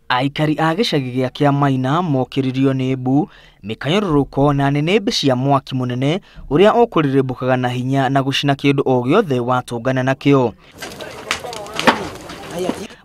Aikari a gĩcagi gĩa Kĩamaina mokĩrĩrio nĩ mbu, mĩkayũrũrũko na nĩnĩmbĩ cia mwaki mũnene ũrĩa ũkũrĩrĩmbũkaga na hinya na gũcina kĩndũ o gĩothe watũngana nakĩo.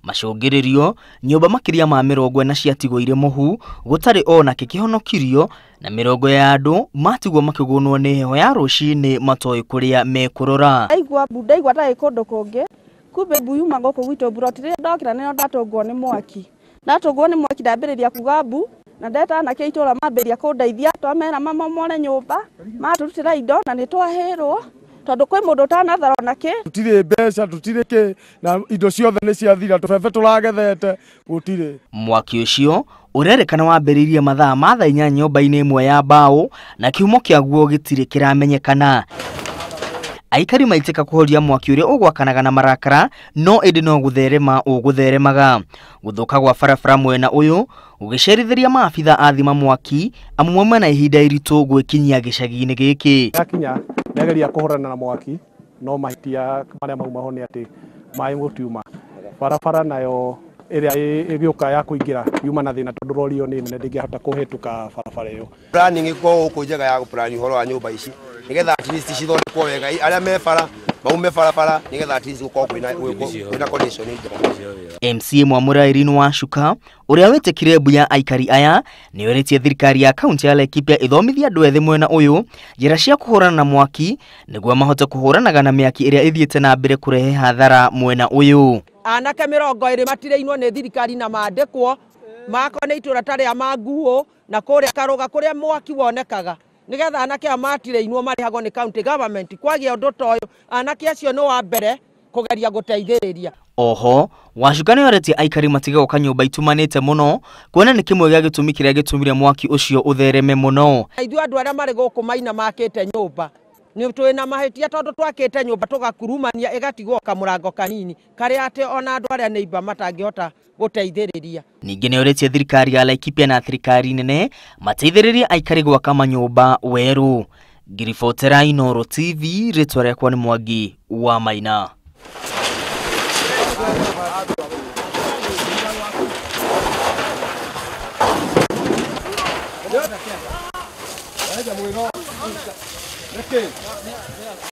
Macũngĩrĩrio, nyũmba makĩria ma 40 ciatigwo irĩ mũhu, gũtarĩ ona kĩ kĩhonokirio, na mĩrongo ya andũ matigwo makĩgũnwo nĩ heho ya rũcinĩ matoĩ kũrĩa mekũrora. Ndaigua mbu, ndaigua ta ĩ kũndũ kũngĩ, kumbe mbu yuma gũkũ gwitũ mburoti rĩrĩa ndokĩra nĩrĩo ndatũngwo nĩ mwaki. Ndatũngwo nĩ mwaki ndambĩrĩria kuga mbu, na ndeta anake a itũra mambĩrĩria kũndeithia, twamera mamomore nyũmba, matũrutĩra indo na nĩ twahĩrwo tondũ kwĩ mũndũ ũtanathara ona kĩ. Tũtirĩ mbeca, tũtirĩ kĩ, na indo ciothe nĩ ciathira, tũbebe tũragethete, gũtirĩ. Mwaki ũcio ũrerĩkana wambĩrĩirie mathaa ma thaa 8 nyũmba-inĩ ĩmwe ya mbaũ na kĩhumo kĩaguo gĩtirĩ kĩramenyekana. Aikari maitĩka kũhoria mwaki ũrĩa ũgwakanaga na marakara, no ĩndĩ no gũtherema ũgũtheremaga. Gũthũka gwa barabara mwena ũyũ gũgĩcerithĩria maabitha a thima mwaki amu mauma na ihinda iritũ gwĩkinyia gĩcagi-inĩ gĩkĩ. Yakinya nĩageria kũhũrana na mwaki, no mahĩtia marĩa mauma ho nĩ atĩ maĩ gũtiuma. Barabara nayo ĩrĩa ĩgĩũka ya kũingĩra yuma na thĩna tondũ rori ĩyo nĩ nene ndĩngĩhota kũhĩtũka barabara ĩyo. Planning ĩkoragwo gũkũ njega ya gũplan ũhoro wa nyũmba ici nĩgetha at least cithondekwo wega, arĩa me bara maume barabara nĩgetha at least gũkorwo kwĩna condition njega. MCA Mwamũra Irene Wacuka ũrĩa wĩtĩkire mbu ya aikari aya nĩorĩtie thirikari ya kaunti ya Laikipia ĩthomithie andũ ethĩ mwena ũyũ njĩra cia kũhũrana na mwaki nĩguo mahote kũhũranaga na mĩaki ĩrĩa ĩthiĩte na mbere kũrehe hathara mwena ũyũ. Anake 20 matirĩinwo nĩ thirikari na mandĩkwo mako nĩ itũra ta rĩa Manguũ na kũrĩa Karũga kũrĩa mwaki wonekaga nĩgetha anake aya matirĩinwo marĩhagwo nĩ county government. Kwagĩa ũndũ ta ũyũ anake acio nĩ wa mbere kũgeria gũteithĩrĩria. Oho Wacuka nĩoretie aikari matige gũka nyũmba itumanĩte mũno kuona nĩ kĩmwe gĩa gĩtũmi kĩrĩa gĩtũmire mwaki ũcio ũthereme mũno. Ithuĩ andũ arĩa marĩ gũkũ Maina makĩte nyũmba nĩ twĩna mahĩtia tondũ twakĩte nyũmba tũgakurumania ĩgatigwo kamũrango kanini karĩa atĩ ona andũ arĩa neighbor matangĩhota gũteithĩrĩria. Ningĩ nĩorĩtie thirikari ya Laikipia na thirikari nene mateithĩrĩrie aikari gwaka manyũmba werũ. Ngiribotera Inooro TV, rĩtwa rĩakwa nĩ Mwangi wa Maina. Okay.